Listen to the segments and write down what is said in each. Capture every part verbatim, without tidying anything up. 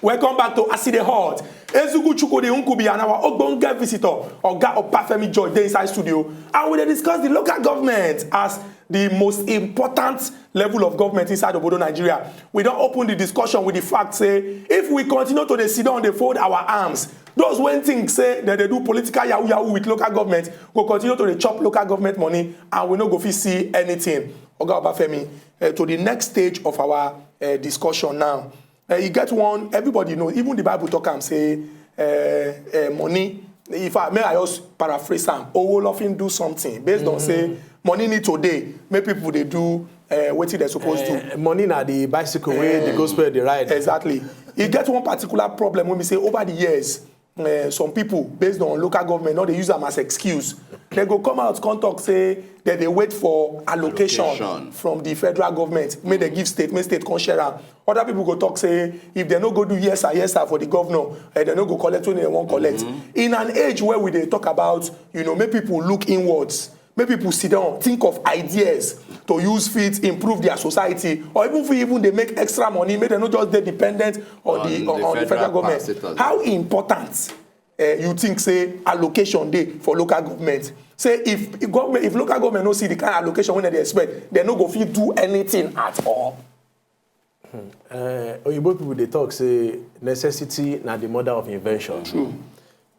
Welcome back to As E Dey Hot. Ezugu Chukwudi Nkubi and our ogbonge visitor, Oga Obafemi George, dey inside studio, and we dey discuss the local government as the most important level of government inside obodo Nigeria. We don open the discussion with the fact say if we continue to dey sit down, dey fold our arms, those wey think say dem dey do political yahoo yahoo with local government go continue to dey chop local government money, and we no go fit see anything. Oga Obafemi, eh, to the next stage of our, eh, discussion now. Eh, e get one, everybody know, even the Bible talk am say, eh, eh, money, in fact, may I just paraphrase am, owo lo fi do something, based on say money need to dey, make people dey do, eh, wetin dem suppose do. Eh, money na the bicycle wey the gospel dey ride. Exactly. E get one particular problem wey be say over the years, eh, some people, based on local government, no dey use am as excuse. Dem go come out come talk say dem dey wait for allocation Allocation. from the federal government, make dem give state, make state come share am. Other people go talk say if dem no go do yes sir, yes sir for the governor, eh, dem no go collect wetin dem wan collect. In an age where we dey talk about, you know, make people look inwards, make people sit down, think of ideas to use fit improve their society, or even fit even dey make extra money, make dem no just dey dependent on On the, on, the on the federal federal government. Parastatals. How important, eh, you think say allocation dey for local government? Say if, if government, if local government no see the kind of allocation wey dem dey expect, dem no go fit do anything at all. Uh, oyibo people dey talk say necessity na the mother of invention. True.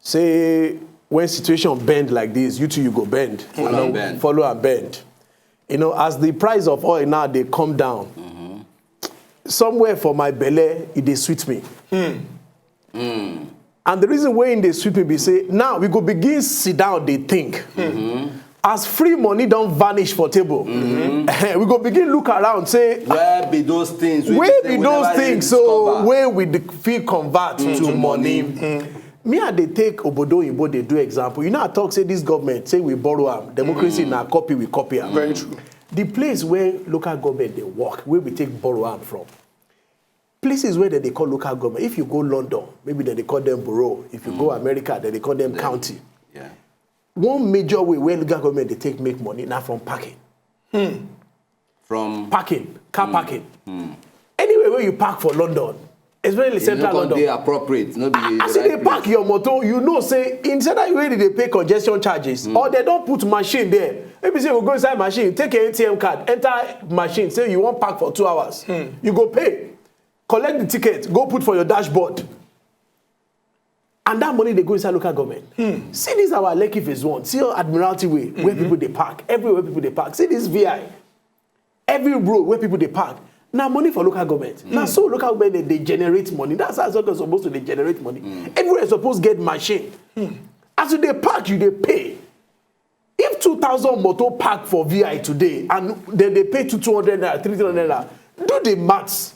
Say when situation bend like this, you too, you go bend. Follow and bend. Follow and bend. You know, as the price of oil now dey come down, somewhere for my belle, e dey sweet me. And the reason wey e dey sweet me be say now we go begin sit down dey think. As free money don vanish for table, we go begin look around say, where be those things wey where be be say we those never really things so discover? Wey we d- fit convert to money. Me, I dey take obodo oyinbo dey do example. You know, I talk say this government say we borrow am, democracy na copy we copy am. Very true. The place where local government dey work, where we take borrow am from, places where dem dey call local government, if you go London, maybe dem dey call them borough. If you go America, dem dey call them county. Yeah. One major way where local government dey take make money na from parking. From parking, car parking. Anywhere where you park for London, especially e no central come London, dey appropriate, no be as you dey park your motor, you know say inside that way dem dey pay congestion charges, or dem don put machine there. Maybe say we go inside machine, take your A T M card, enter machine, say you wan park for two hours. You go pay, collect the ticket, go put for your dashboard. And that money dey go inside local government. See this our Lekki phase one. See your Admiralty Way, where people dey park. Everywhere people dey park. See this V I. Every road where people dey park. Na money for local government. Na so local government dey, dey generate money. That's how local supposed to dey generate money. Everywhere suppose get machine. As you dey park, you dey pay. If two thousand motor park for V I today and dem dey pay two two hundred naira, three hundred naira, do the maths.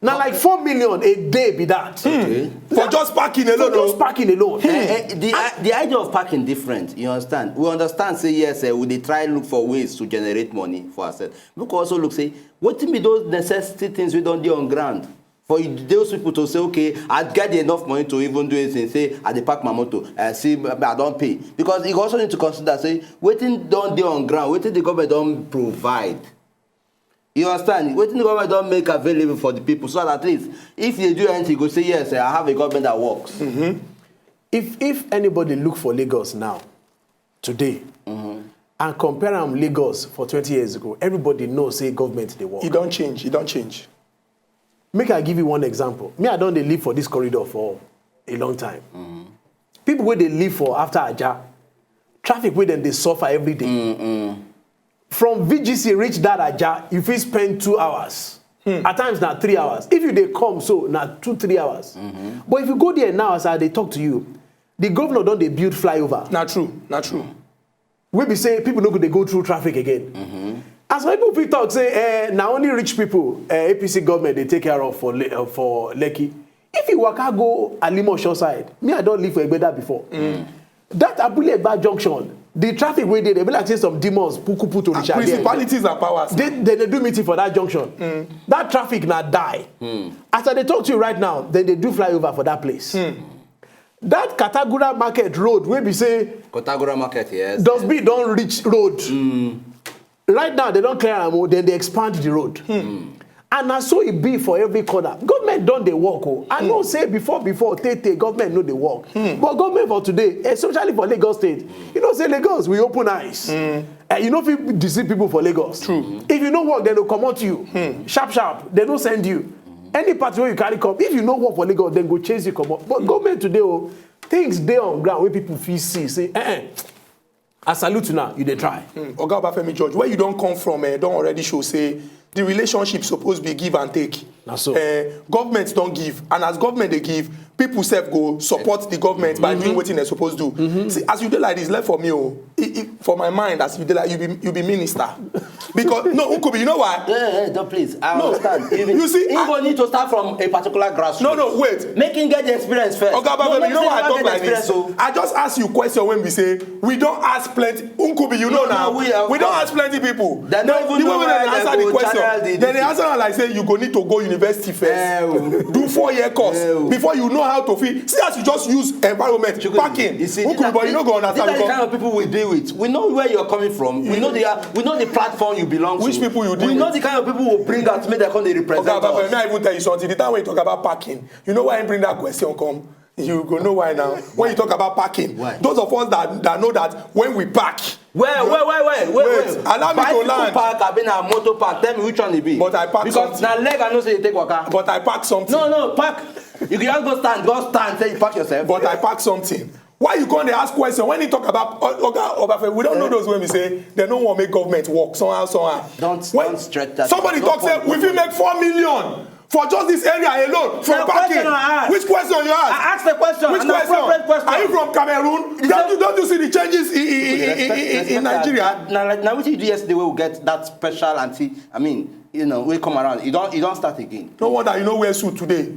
Na like four million a day be that. Okay. For just parking alone. For just parking alone. Eh, eh, the, i- the idea of parking different, you understand? We understand say yes, eh, we dey try look for ways to generate money for ourselves. Make we also look say wetin be those necessity things wey don dey on ground for those people to say, okay, I get enough money to even do anything. Say I dey park my motor, I see, I don pay, because you also need to consider say wetin don dey on ground, wetin the government don provide. You understand? Wetin the government don make available for the people, so that at least if you do anything, you go say, yes, I have a government that works. If if anybody look for Lagos now, today, and compare am Lagos for twenty years ago, everybody know say government dey work. E don change. E don change. Make I give you one example. Me, I don dey live for this corridor for a long time. People wey dey live for after Aja, traffic wey dem dey suffer every day. From V G C reach that Aja, you fit spend two hours. At times na three hours. If you dey come so, na two, three hours. But if you go there now, as I dey talk to you, the governor don dey build flyover. Na true, na true. Wey be say people no go dey go through traffic again. As some people fit talk say, eh, na only rich people, eh, A P C government dey take care of for Le- uh, for Lekki. If you waka go Alimosho side, me, I don live for Egbeda before. That Abule Egba junction, the traffic wey dey there be like say some demons puku put And Orisha there. Principalities and powers. They, they dey do meeting for that junction. That traffic na die. As I dey talk to you right now, dem dey do flyover for that place. That Katagura Market Road wey be say Kotagura Market, yes. Dustbin don reach road. Right now, dem don clear am o, dem dey expand the road. And And na so e be for every corner. Government don dey work o. I know say before, before, tey tey, government no dey work. But government for today, especially for Lagos State, you know say Lagos, we open eyes. Eh, you no fit deceive people for Lagos. True. If you no work, dem go comot you. Sharp sharp, dem no send you. Any party wey you carry come, if you no work for Lagos, dem go chase you comot. But government today o, things dey on ground wey people fit see say, eh, eh, I salute you now, you dey try. Oga Obafemi George, where you don come from, eh, don already show say the relationship suppose be give and take. Na so. Eh, government don give, and as government dey give, people sef go support the government by doing wetin dem suppose do. See, as you dey like this, left for me o, i- i- for my mind, as you dey like, you be you be minister. Because no, Nkubi, you know why? Yeah, yeah, don't please. I No. Understand. You see, he I- go need to start from a particular grassroots. No, no, wait. Make him get the experience first. Oga Obafemi, you know why I talk like this? So. I just ask you question wey be say we don ask plenty. Nkubi, you know No, now. no, we are- We don ask plenty people. Dem no even The know way wey why dem dem answer the go question, channel the then they thing. Answer am like say you go need to go university first, Eh, o. do four year course Eh, o. Before you know how to fit. See as you just use environment, Chukwudi, parking. You see, Nkubi, but you no go understand these are the because kind of people we deal with. We know where you're coming from. We know the uh, we know the platform you belong Which to. People you deal We know with? The kind of people who bring out, make dem come dey represent Oga Obafemi, us. may I even tell you something? The time when you talk about parking, you know why I bring that question come? You go know why now. When you talk about parking, Why? Those of us that, that know that when we park, Where, where, where, where, where, Wait, where? Allow me to Bicycle land. Park, I been a motor park. Tell me which one it be. But I park Because something. Na leg I know say you take waka. But I park something. No, no, park. You can just go stand, go stand, say you park yourself. But I park something. Why you come dey ask question when you talk about O- Oga Obafemi? We don't know those when we say they don't want make government work somehow, somehow. Don't- When don't stretch that. Somebody No talk say point, we no fit point. Make four million for just this area alone from Na parking. Question I ask. Which question you ask? I asked the question. Which An question? Appropriate question. Are you from Cameroon? It's Don't a- you don't you see the changes in, in, in, in, Respect- in, in respect Nigeria? That. Now, like now, what you do yesterday? We will get that special auntie. I mean, you know, we come around. You don't, you don't start again. No wonder you no wear suit today.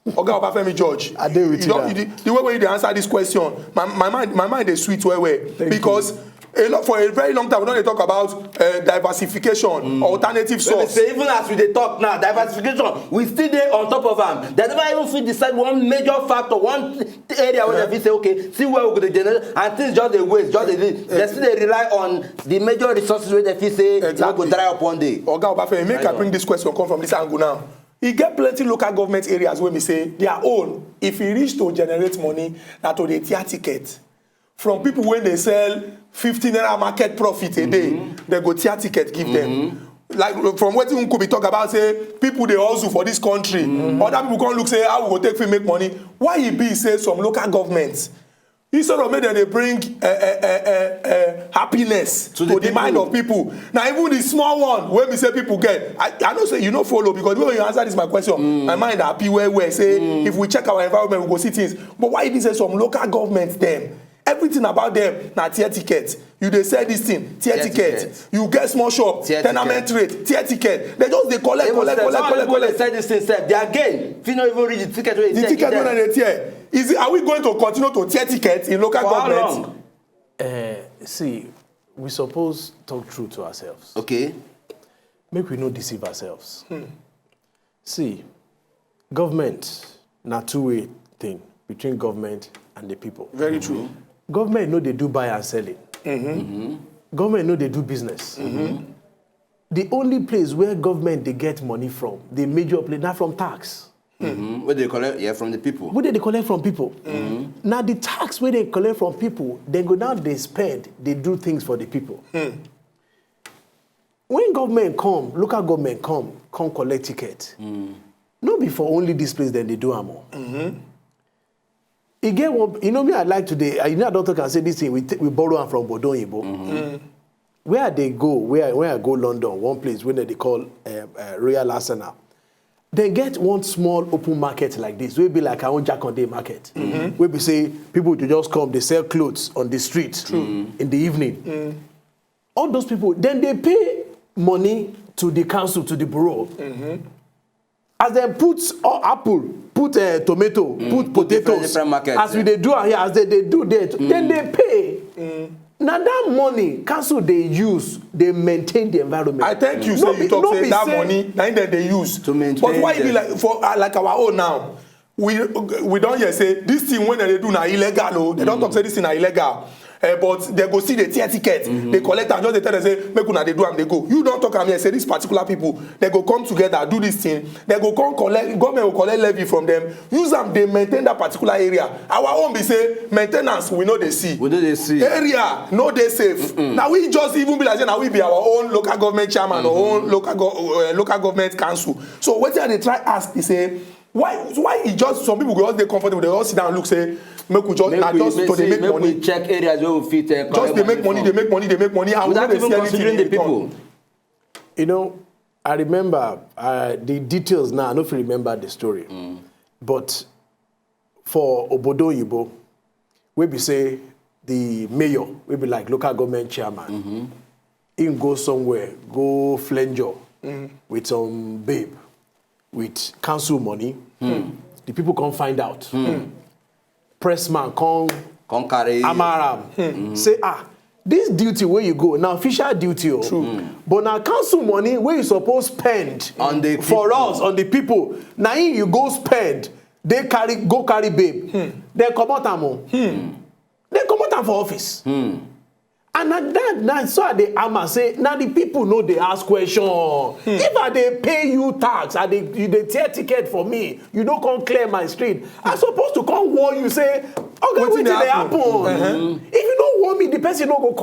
Oga Obafemi George. I dey with you, don't- guy. The, the way wey you dey answer this question, my, my mind, my mind dey sweet well well because a lot for a very long time we don dey talk about uh, diversification, alternative Let me source. Say, even as we dey talk now, diversification, we still dey on top of am. They never even fit decide one major factor, one area where they fit say, okay, see where we go dey generate, and things just dey waste, just dey leave. They still dey rely on the major resources where they fit say e no go Exactly. Dry up one day. Oga Obafemi, make I Right on. Bring this question come from this angle now. E get plenty local government areas wey be say their own, if e reach to generate money, na to dey tear ticket from people wey dey sell fifty naira market profit a day. They go tear ticket give them. Like from wetin Nkubi talk about say people dey hustle for this country. Other people come look say how we go take fit make money. Why e be say some local governments, instead of make dem dey bring uh, uh, uh, uh, uh, happiness to, the the mind people. Of people, na even the small one wey be say people get, I, I know say you no follow because when you answer this my question, my mind happy well well say if we check our environment we go see things. But why e be say some local government dem, everything about them na tear ticket? You dey sell this thing, tear Tear ticket. Ticket. You get small shop, Tear tenement ticket. Rate, tear ticket. They just dey collect, Even collect, sef, collect, some collect, people dey Collect. Sell this thing sef. They again fit no even reach the ticket wey The they ticket give wey them. Dem dey tear. Is it, are we going to continue to tear ticket in local For how government? Long? Eh, see, we suppose talk true to ourselves. Okay. Make we no deceive ourselves. See, government na two-way thing between government and the people. Very true. Government no dey do buy and selling. Government no dey do business. The only place where government dey get money from, the major place, na from tax. Mm-hmm. Where they collect, yeah, from the people. Wey dem dey collect from people. Na the tax wey dem collect from people, dem go now dey spend, dey do things for the people. When government come, local government come, come collect ticket, no be for only this place dem dey do am o. E get one, you know me, I like to dey, you know, I don talk and say this thing, we, t- we borrow am from Bodo Oyinbo. Where I dey go, where I, where I go London, one place wey dem dey call uh, uh, Royal Arsenal, dem get one small open market like this, wey be like our own Jakande market, wey be say people dey just come, dey sell clothes on the street in the evening. All those people, dem dey pay money to the council, to the borough. As dem put uh, apple, put uh, tomato, put Put different, potatoes, different market, as we yeah. Dey do am here, as dem dey do there, dem dey pay. Na that money council dey use, dey maintain the environment. I thank you No say be- you talk no say be that say- money na im dem dey use. To maintain But why e be them. Like for uh, like our own now? We we don hear say this thing wey dem dey do na illegal o. Dem don talk say this thing na illegal. Eh, but they go see the tear ticket, they collect and just dey tell them say make una dey do am dey go. You don talk am here say these particular people, they go come together do this thing, they go come collect, government go collect levy from them, use am dey maintain that particular area. Our own be say maintenance we no dey see. We no dey see. Area no dey safe. Now we just even be like say now we be our own local government chairman or own local go, uh, local government council. So wetin I dey try ask be say why why e just some people go just dey comfortable, they just sit down look say make we just na just to dey make money. Check areas where we fit uh, just dey make money, dey make money, dey make money, and we no dey see anything in return. You know, I remember uh, the details now. I don't remember the story, mm. But for Obodo Yibo, we be say the mayor, we be like local government chairman. Mm-hmm. He go somewhere, go flenjo mm. with some babe, with council money. Mm. The people can't find out. Mm. Pressman come come carry amaram mm. say ah this duty where you go now official duty o oh. mm. But now council money where you suppose spend on the for us on the people now you go spend they carry go carry babe mm. Then comot am o oh. mm. Then comot am for office mm. And na that na so I dey hammer say na the people no dey ask question. Hmm. If I dey pay you tax, I dey you dey tear ticket for me, you no come clear my street. I suppose to come warn you say, oga, wetin dey happen? Uh-huh. If you no warn me, the person no go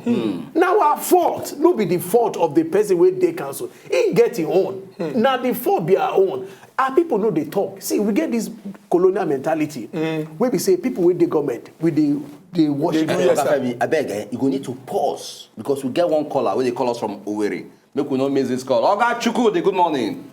come. Hmm. Na our fault, no be the fault of the person wey dey council. He get him own. Hmm. Na the fault be our own. Our people no dey talk. See, we get this colonial mentality mm. Where we say people with the government, we dey dey worship. Oga Femi, abeg, eh, you go need to pause because we get one caller wey dey call us from Owerri. Make we no miss this call. Oga Chukwudi, good morning.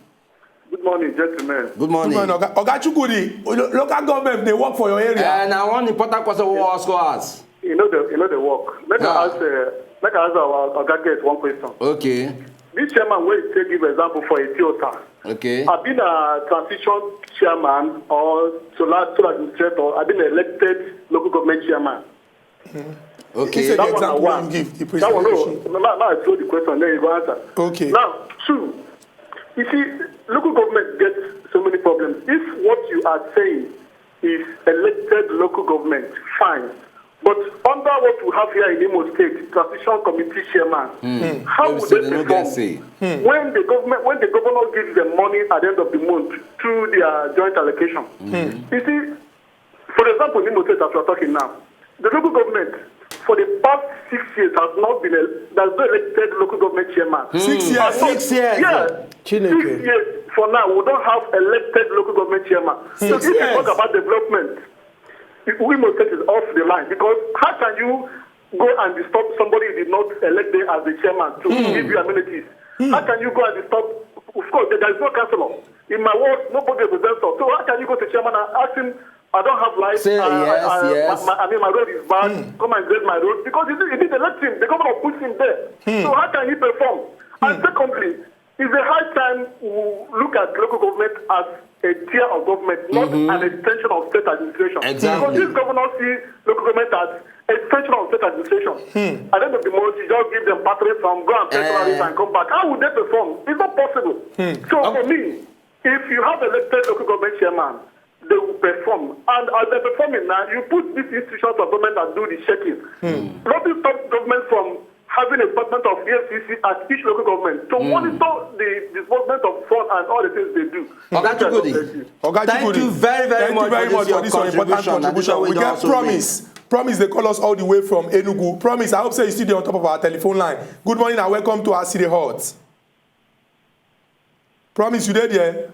Good morning, gentlemen. Good morning. Good morning, Oga, Oga Chukwudi. Local government dey work for your area. And I want important question we ask us. You know the you know the work. Make ah. I ask uh, make I ask our Oga guest one question. Okay. This chairman wey take give example for Etiota. Okay. I been a transition chairman or solar solar administrator. I been elected local government chairman. Mm. Okay. That one na one. Give, that one no. Now I throw the question. Then you go answer. Okay. Now two. You see, local government get so many problems. If what you are saying is elected local government, fine. But under what we have here in Imo State, transition committee chairman, mm. how would they perform mm. when the government, when the governor gives them money at the end of the month through their joint allocation? Mm. You see, for example, in Imo State, as we are talking now, the local government for the past six years has not been a, there's no elected local government chairman. Six years, six years. Yeah, six years for now, we don't have elected local government chairman. So if you talk about development, Imo State is off the line because how can you go and disturb somebody you did not elect there as the chairman to mm. give you amenities? Mm. How can you go and disturb? Of course, there is no councillor. In my ward, nobody represents us. So how can you go to chairman and ask him, I don't have life. Say, uh, yes, uh, yes. My, my, I mean, my road is bad. Mm. Come and grade my road. Because you did, you did elect him. The governor put him there. Mm. So how can he perform? Mm. And secondly, it's a high time we look at local government as a tier of government, not mm-hmm. an extension of state administration. Exactly. Because this governor see local government as extension of state administration. Hmm. At the end of the month, you just give them pathway from go and pay salaries eh. And come back. How would they perform? It's not possible. Hmm. So okay. For me, if you have elected local government chairman, they will perform. And as they're performing now, you put these institutions of government and do the checking. Hmm. Nothing stops government from having a department of E F C C at each local government to mm. monitor the disbursement of funds and all the things they do. Oga Chukwudi, Oga Chukwudi, thank you very, very, thank much, you very much for this, for this important contribution. We get promise. Promise they call us all the way from Enugu. Promise, I hope say you still dey on top of our telephone line. Good morning and welcome to our city hot. Promise, you dey there?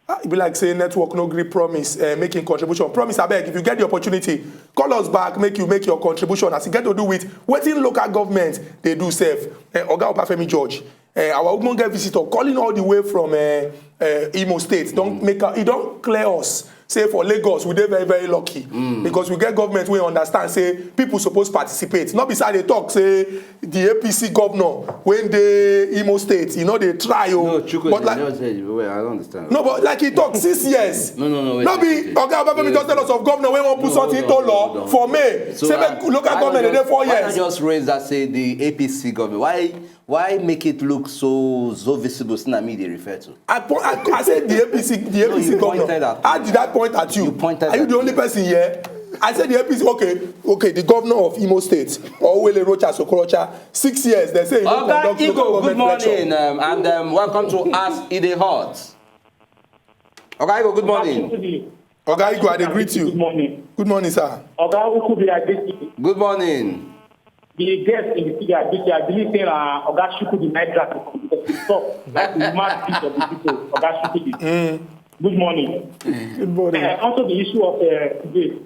Ah, e be like say network no gree promise uh, making contribution. Promise, abeg, if you get the opportunity, call us back, make you make your contribution as e get to do with wetin local government dey do sef. Uh, Oga Obafemi George, uh, our ogbonge visitor calling all the way from uh, uh, Imo State, don mm. make e don clear us say for Lagos we dey very very lucky mm. because we get government wey understand say people suppose participate. No be say I dey talk say the A P C governor wey dey Imo State, e no dey try o. No, Chukwudi but like, just say, well, I don't understand. No, but like he talk six years. No, no, no. Wait, no be wait, Oga Obafemi just tell us of governor wey wan put no, something into law for May. So say make local government dey four years. Why not just raise that say the A P C government? Why why make it look so so visible? Say na me dey refer to. I, point, I, I said the A P C, the no, A P C governor. How did I point at you? You pointed. Are you the only person here? I said the A P C, okay, okay, the governor of Imo State, Owele Rocha Sokorocha, six years, they say he no Oga conduct local Igo, good government election. morning, um, and um, welcome to As E Dey Hot. Oga Igo, good morning. Oga Igo, I dey greet you. Good morning. Good morning, sir. Oga Ukubi, I greet you. Good morning. The guest in the studio, I greet you. I believe say uh, Oga Shuku the night rat because he talk like the mad beat of the people. Oga Shuku. Good morning. Good morning. Uh, also the issue of uh, today.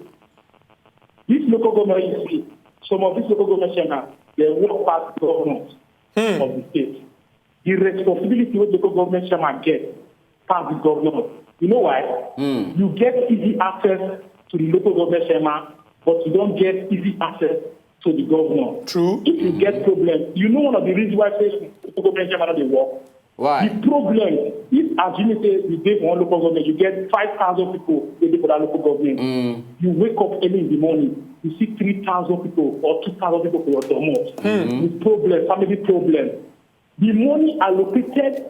This local government, you see, some of these local government chairman, they work past governors of the state. The responsibility wey local government chairman get pass the governor. You know why? You get easy access to the local government chairman, but you don't get easy access to the governor. True. If you get problem, you know one of the reasons why say local government chairman no dey work. Why? The problem, if as you say you dey for one local government, you get five thousand people wey dey for that local government. You wake up early in the morning, you see three thousand people or two thousand people for your domot. The problem, family problem. The money allocated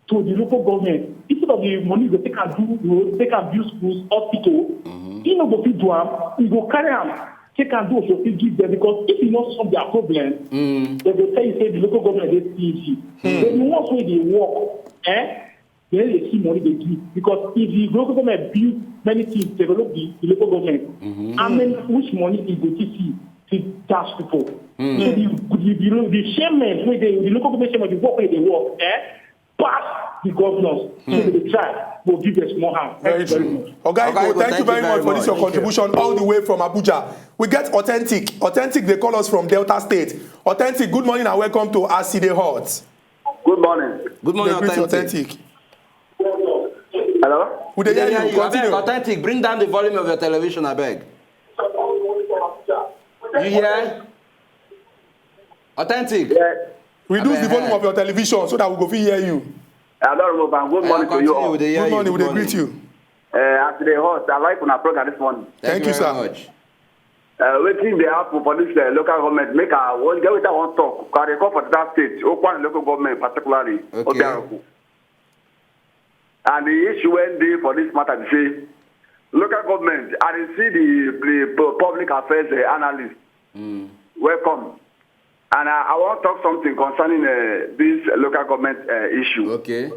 to the local government, instead of the money go take and do road, take and build schools, hospital, he no go fit do am. He go carry am take and do so fit give them because if he no solve their problem, they go tell you say the local government dey stingy. But the ones wey dey work, eh, they no dey see money dey give because if the local government build many things, develop the, the local government, how many which money he go fit see to dash people? So the the the, the chairman wey dey the local government chairman the work wey dey work, eh, pass the governors. So they dey try go give them small hand. Thank Very you very true. much. Oga Igo, Oga Igo, thank you very much for this your contribution all the way from Abuja. We get Authentic. Authentic, they call us from Delta State. Authentic, good morning and welcome to As E Dey Hot. Good morning. Good morning, They greet you, Authentic. Authentic. Hello? We dey Yeah, hear yeah, you. you. Abeg, Continue. Authentic, bring down the volume of your television, abeg. You hear? Authentic. Yeah. Reduce the Abeg. volume of your television so that we go fit hear you. I don't remove am. Good Uh, morning to you continue, all. we dey hear Good you. morning. We Good dey greet morning. You. Uh, as they hot, I like una program this morning. Thank you you, very sir. Much. Uh, wetin dey happen for this uh, local government make I wan get wetin I wan talk. I dey come for that state, Okwane local government particularly, Okay. Obiaroku. And the issue wey dey for this matter be say local government, I dey see the, the pu- public affairs uh, analyst. Welcome. And I, I wan talk something concerning uh, this local government uh, issue. Okay.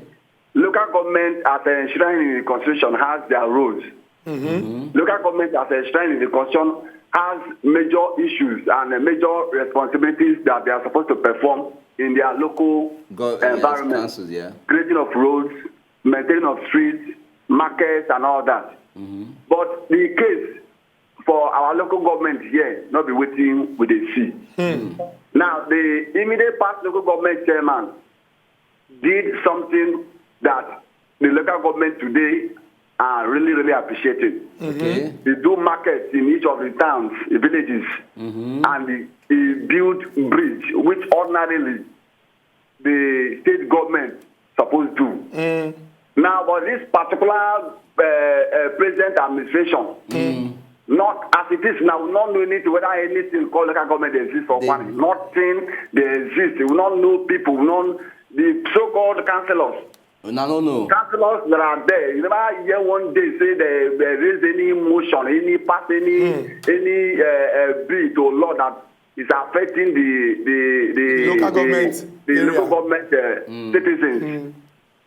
Local government, as enshrined in the constitution, has their roles. Local government, as enshrined in the constitution, has major issues and uh, major responsibilities that they are supposed to perform in their local Go- yes, environment. Councils, yeah. Creating of roads, maintaining of streets, markets, and all that. But the case for our local government here, not be waiting with the see. Now, the immediate past local government chairman did something that the local government today are really, really appreciating. Okay. They do markets in each of the towns, the villages, and they, they build bridge, which ordinarily the state government supposed do. Now, but this particular uh, uh, present administration, not as it is now, we don't know anything whether anything called local government exists for They- Kwani. Nothing they exist. We don't know people. We don't the so-called councillors. Una no know. Councillors that are there, you never hear one day say they, they raise any motion, any pass any any uh, uh, bill to law that is affecting the the the, Local the, government the area. local government uh, citizens.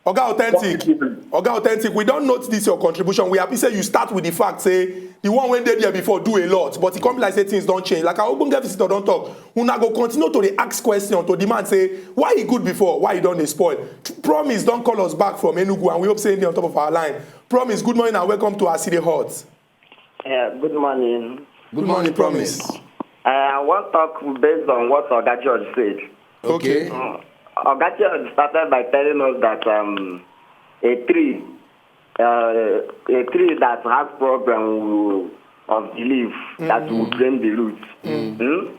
Oga Authentic, What people? Oga Authentic, we don notice this your contribution. We happy say you start with the fact say the one wey dey there before do a lot, but e come be like say things don change. Like our ogbonge visitor don talk, una go continue to dey ask question to demand say why e good before, why e don dey spoil. Promise don call us back from Enugu, and we hope say e dey on top of our line. Promise, good morning and welcome to As E Dey Hot. Yeah, good morning. Good morning, Promise. Uh, I want to talk based on what Oga George said. Okay. Oga George started by telling us that um, a tree, uh, a tree that has problem of the leaf that will drain the roots. Hmm?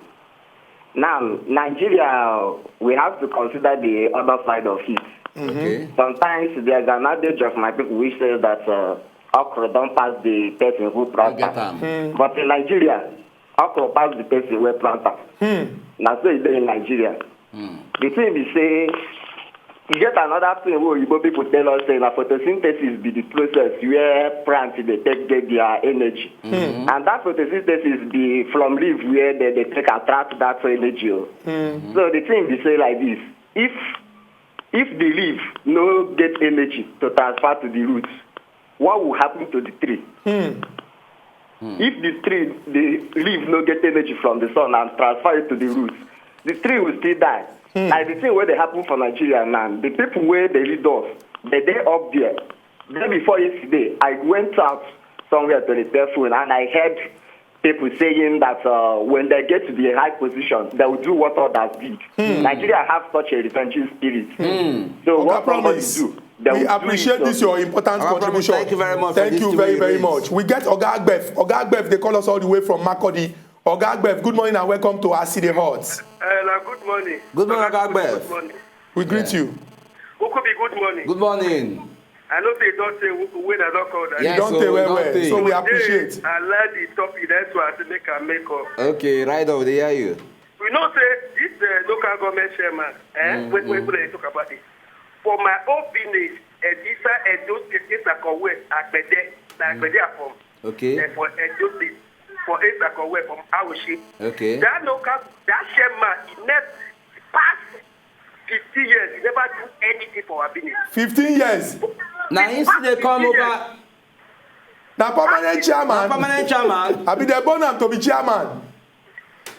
Now, Nigeria, we have to consider the other side of it. Okay. Sometimes there's an adage of my people which says that uh, okra don't pass the person who I plant get am. am. But in Nigeria, okra pass the person who plant am. Na so e dey in Nigeria. The thing be say, E get another thing wey oyibo people tell us say na photosynthesis be the process where plant dey take get their energy. And that photosynthesis be from leaf where they dey take attract that energy o. So the thing be say like this, if if the leaf no get energy to transfer to the root, what will happen to the tree? If the tree, the leaf no get energy from the sun and transfer it to the root, the tree will still die. Like the thing wey dey happen for Nigeria now, the people wey dey lead us, they dey up there. Day before yesterday, I went out somewhere to the telephone and I heard people saying that uh, when they get to the high position, they will do what others did. Nigeria have such a revenging spirit. So Oga what somebody Promise, do, they we will do appreciate it. This your important Oga Promise, contribution. thank you very much for Thank this you thing very, wey very you much. raise. We get Oga Agbef. Oga Agbef, they call us all the way from Makurdi. Oga Agbef, good morning and welcome to Our City Hot. Uh, na good morning. Good morning, Oga Agbef. Good morning. We greet you. Ukubi, good morning. Good morning. I know say you don say when I don call that. Yes, Don't so take well don't well. take. So we Today, appreciate. I like the topic. That's why I say make I make up. Okay, right off, they hear you. We know say this uh, local government chairman, eh, when, when, when they talk about it. For my own village, uh, inside Edo State, inside Kowe, Agbede, na Agbede I from. Okay. Uh, for Edo State, for inside Kowe, from Awoshi. Okay. That local, that chairman, he never past fifty years, he never do anything for our village. Fifteen years. Now, him still dey come over. Na permanent chairman. Permanent chairman. Abi they born am to be chairman.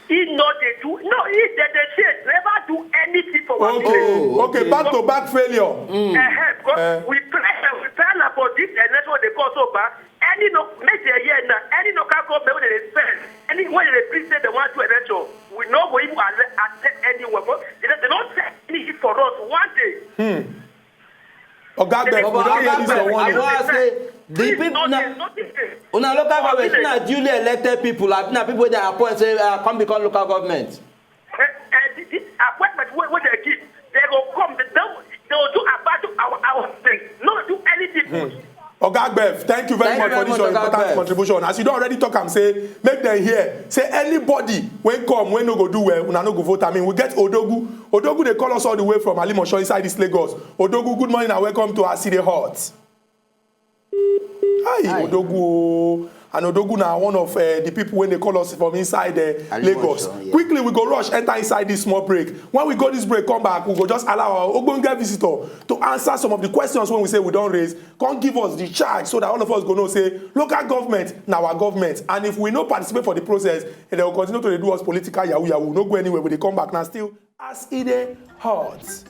He no dey do, no, he dey dey say never do anything for our Okay, village. Oh, okay, okay. Back to back failure. Uh-huh, because Eh. we pray, we pray na for this election wey dey come so, but any no make the year now, any local government wey dey spend, any wey dey bring say they want to election, we no go even ale- accept anyone. But they, they don't set any for us one day. Oga Agbef, we But don hear Oga this for Agbef, one I day. wan ask say the Please, people no, na there's nothing there. una local For government village. Na duly elected people, abi na people wey dey appoint say uh, come become local government. Eh, eh, this, this appointment wey wey they give, they go come, they, they, they go do about our our thing, no do anything good. Oga Agbef, thank you very Thank much you for very this much, your Oga important Agbef. Contribution. As you don already talk am, say make dem hear say anybody wey come wey no go do well, una no go vote am in. We get Odogwu. Odogwu dey call us all the way from Alimosho inside this Lagos. Odogwu, good morning and welcome to Our City Hot. Hi, Odogwu. And Odogwu na one of uh, the people wey dey call us from inside uh, Alimosho, Lagos. Yeah. Quickly, we go rush enter inside this small break. When we go this break, come back, we go just allow our ogbonge visitor to answer some of the questions wey we say we don raise. Come give us the charge so that all of us go know say local government na our government. And if we no participate for the process, and they will continue to dey do us political yahoo yahoo. No go anywhere. We dey come back now still. As e dey hot.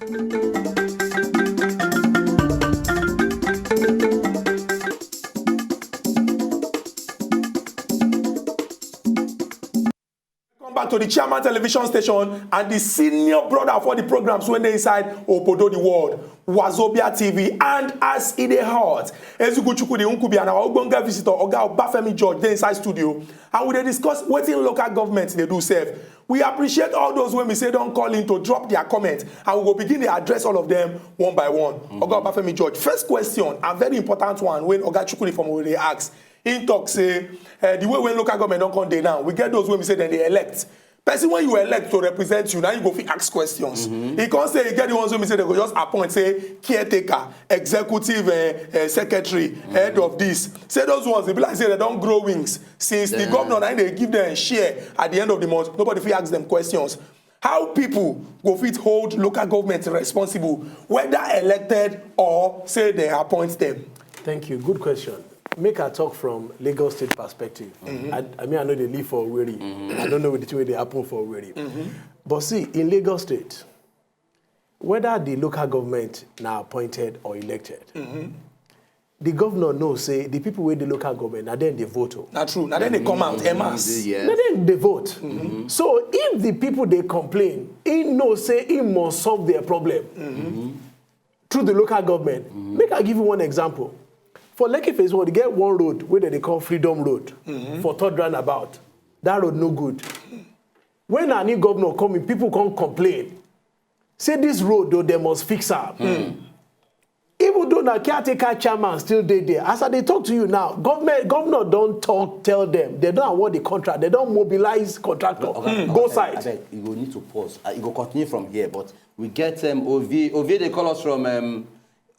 Come back to the Chairman Television Station and the senior brother for the programs wey dey inside Obodo the World, Wazobia T V, and As e dey hot. Ezugu Chukwudi Nkubi and our ogbonge visitor, Oga Obafemi George, dey inside studio. And we dey discuss wetin local government dey do sef. We appreciate all those wey we say don call in to drop their comment, and we go begin dey address all of them one by one. Oga Obafemi George, first question, a very important one wey Oga Chukwudi from Owerri ask. He talk say uh, the way wey local government don come dey now, we get those wey we say dem dey elect. Person wey you elect to represent you, na you go fit ask questions. He come say e get the ones wey we say dem go just appoint say caretaker, executive uh, uh, secretary, head of this. Say those ones, e be like say dem don grow wings since the Yeah. governor na him dey give them share at the end of the month. Nobody fit ask them questions. How people go fit hold local government responsible, whether elected or say they appoint them? Thank you. Good question. Make I talk from Lagos State perspective. I, I mean, I know they live for Owerri. I don't know the thing wey dey happen for Owerri. But see, in Lagos State, whether the local government na appointed or elected, the governor know say the people wey dey local government na dem dey vote o. Na true. Na then they come out, en masse. Yes. Na dem dey vote. So if the people dey complain, he know say he must solve their problem through the local government. Make I give you one example. For Lekki Phase One, they get one road wey dem dey call Freedom Road for third roundabout. That road no good. When a new governor come in, people come complain. Say this road though, they must fix am. Even though Now caretaker chairman still dey there. As I dey talk to you now, government governor don talk, tell them they don't award the contract, they don't mobilize contractor. Oga, oga, go abeg, side. Abeg, you go need to pause. Uh, you go continue from here, but we get um, Ovie. Ovie, they call us from. Um,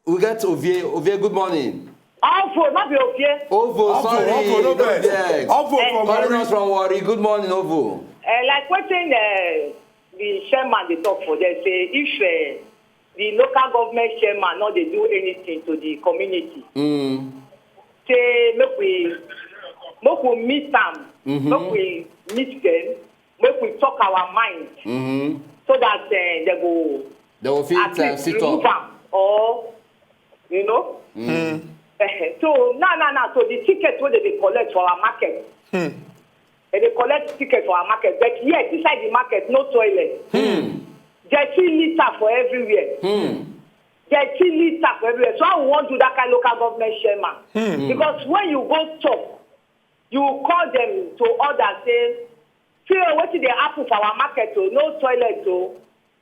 we get Ovie. Ovie, good morning. Ovo, not be Ovie. Ovo, Ovo, sorry, Ovo, no don't vex. Vex. Ovo Eh. from Calling Warri. Us from Warri. Good morning, Ovo. Uh, like wetin uh, the chairman dey talk for there say if uh, the local government chairman no dey do anything to the community, Mm. say make we make we meet am, Mm-hmm. make we meet them, make we talk our mind Mm-hmm. so that uh, they go They will fit at uh, least sit remove up. Am or you know. Mm. Eh, so now now now so the ticket wey dem dey collect for our market, Hmm. Dem dey collect ticket for our market, but yet inside the market no toilet. Hmm. Dirty litter for everywhere. Hmm. Dirty litter for everywhere. So how we wan do that kind local government chairman? Hmm. Because when you go talk, you call them to order say, see o, wetin dey happen for our market o, no toilet o,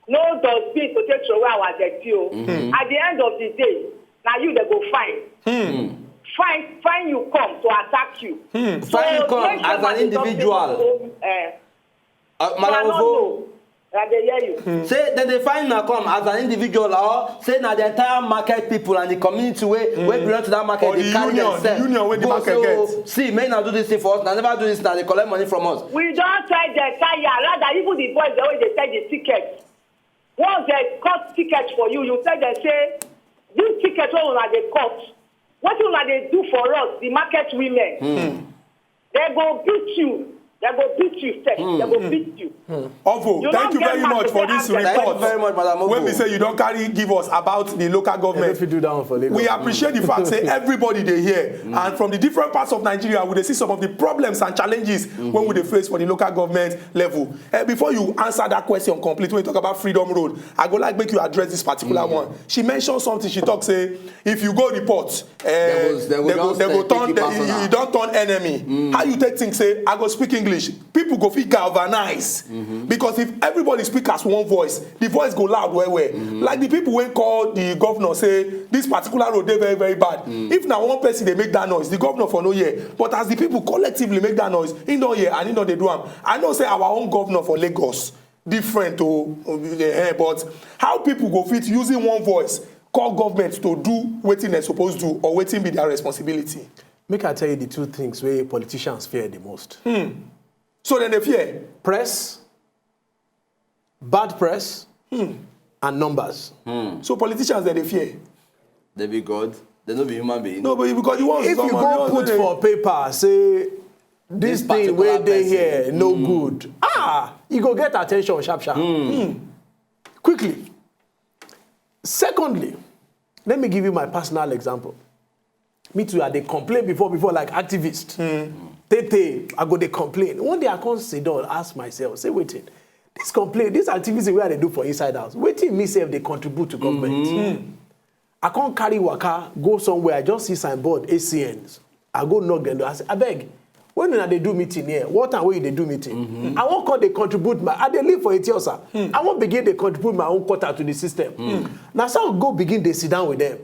no dustbin to take throw away our dirty o. Mm-hmm. At the end of the day, na you dem go find. Hmm. Find find you come to attack you. Hmm. So Find you come make sure as an that the individual. Government go, eh, Uh, so I Madam don't Ovo, know. I dey hear you. Say dem dey find una come as an individual or say na the entire market people and the community wey wey belong to that market Or dey the carry union, the themselves union wey the go market say, "Oh, get. See, make una do this thing for us, na never do this, na dey collect money from us." We don tell them tire, rather even the boys dem wey dey sell the ticket. Once dem cut ticket for you, you tell them say, "This ticket wey una dey cut, wetin una dey do for us, the market women?" Hmm. They go beat you. They go beat you, sir. Hmm. They go beat you. Ovo, You thank don't you get very mouth much to for say this ask them. Thank you report. Very much, Madam When Ovo. We say you don't carry give us about the local They government. Fit do that one for Lagos. We appreciate the fact say everybody dey here, and from the different parts of Nigeria, we dey see some of the problems and challenges when we dey face for the local government level. Eh, before you answer that question complete, when you talk about Freedom Road, I go like make you address this particular one. She mentioned something. She talk say if you go report, eh, They go- they go they go, just, they go uh, turn. take it They, personal. You, you don't turn enemy. How you take things? Say I go speak English. People go fit galvanize because if everybody speak as one voice, the voice go loud well well. Like the people wey call the governor say this particular road dey very very bad. If na one person dey make that noise, the governor for no hear. But as the people collectively make that noise, he don hear and he don dey do am. I know say our own governor for Lagos different o, eh, but how people go fit using one voice call government to do wetin dem suppose do or wetin be their responsibility? Make I tell you the two things wey politicians fear the most. So dem dey fear. Press, bad press, and numbers. So politicians dem dey fear. They be God. They no be human being. No, but because you want If you someone go else put wey dey for paper, say this This thing wey particular dey person. Here no good. Ah, you go get attention sharp sharp. Quickly. Secondly, let me give you my personal example. Me too, I dey complain before before like activist. Tete, I go dey complain. One day I come sit down, ask myself, say wetin? This complain, this activism wey I dey do for inside house, wetin me sef dey contribute to government? I come carry waka go somewhere, I just see signboard A C Ns. I go knock dem door. I say, abeg, when una dey do meeting here, what time wey you dey do meeting? I wan come dey contribute my, I dey live for Etiosa. I wan begin dey contribute my own quarter to the system. Na so I go begin dey sit down with them.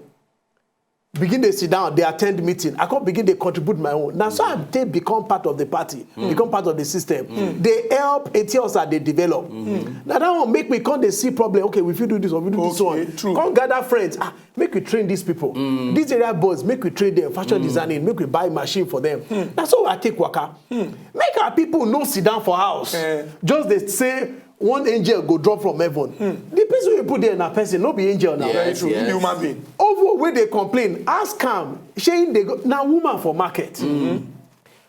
Begin dey sit down, dey attend meeting. I come begin dey contribute my own. Na so I take become part of the party, become part of the system. Dey help Etiosa dey develop. Na that one make me come dey see problem. Okay, we fit do this one, we do this Okay, one. True. Come gather friends. Ah, make we train these people. These area boys, make we train them. Fashion designing, make we buy machine for them. Na so I take waka. Make our people no sit down for house. Eh. Just dey say one angel go drop from heaven. The person wey you put there na person, no be angel na. Very Yes, true. yes. Human being. Ovo wey dey complain, ask am, shey him dey go, na woman for market.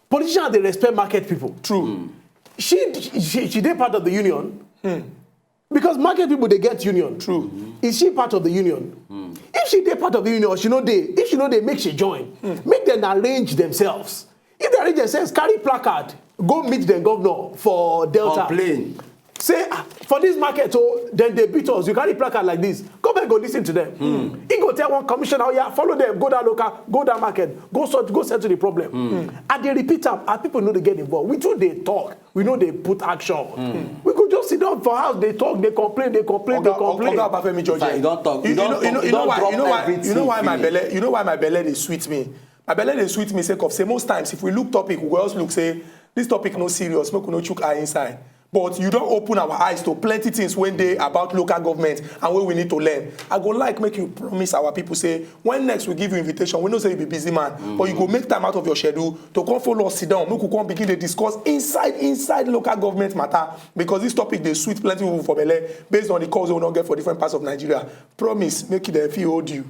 Politicians dey respect market people. True. She, she, she dey part of the union. Because market people dey get union. True. Is she part of the union? If she dey part of the union, she no dey. If she no dey, make she join. Make dem arrange themselves. If they arrange themselves, carry placard, go meet dem governor for Delta. Complain. Say, ah, for this market, so then they beat us. You carry placard like this. Government go listen to them. He go tell one commissioner, oh yeah, follow them, go that local, go that market, go sort, go settle the problem. I dey repeat am, our people no dey get involved. We too dey talk, we no dey put action. We go just Sit down for house, dey talk, dey complain, dey complain, dey Oga complain. Oga Obafemi George. Fact, you don talk, You you don know, you know, talk, you you know don why, drop you know why, you know everything why my finish. belle, you know why my belle dey sweet me. My belle dey sweet me sake of say most times if we look topic, we go just look say this topic no serious, make we no chook eye inside. But you don open our eyes to plenty things wey dey about local government and wey we need to learn. I go like make you promise our people say when next we give you invitation, we know say you be busy man, but you go make time out of your schedule to come follow us sit down, make we come begin dey discuss inside inside local government matter, because this topic dey sweet plenty people for belle based on the calls wey we don get for different parts of Nigeria. Promise, make you dey fit hold you.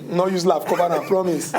No use laugh cover na promise.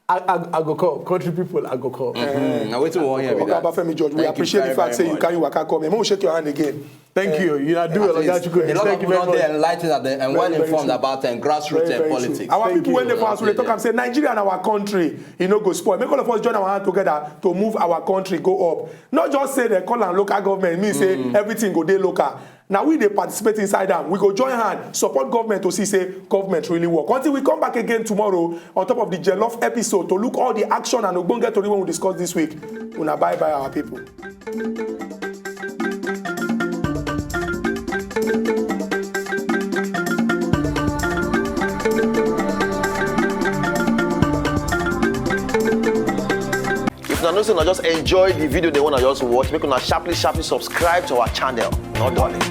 I, I, I go call. Country people, I go call. Mm, na wetin we wan hear be Oga that. Obafemi George, we Thank you appreciate the very, fact say very you much. Carry waka come here. Make we shake your hand again. Thank you. You know, do At well, least, Oga Chukwueze. a lot Thank of you people very don dey much. Enlightened and, and well Very, very informed true. About um, grassroots Very, uh, very politics. true. Our Thank people wey you. dey for house, we dey talk am say Nigeria na our country, e no go spoil. Make all of us join our hand together to move our country go up. Not just say dem call am local government mean say everything go dey local. Na we dey participate inside am. We go join hand, support government to see say government really work. Until we come back again tomorrow on top of the Jollof episode to look all the action and ogbonge tori wey we discuss this week. Una bye bye, our people. If una know say una just enjoy the video dem wey una just watch, make una sharply sharply subscribe to our channel. No dulling.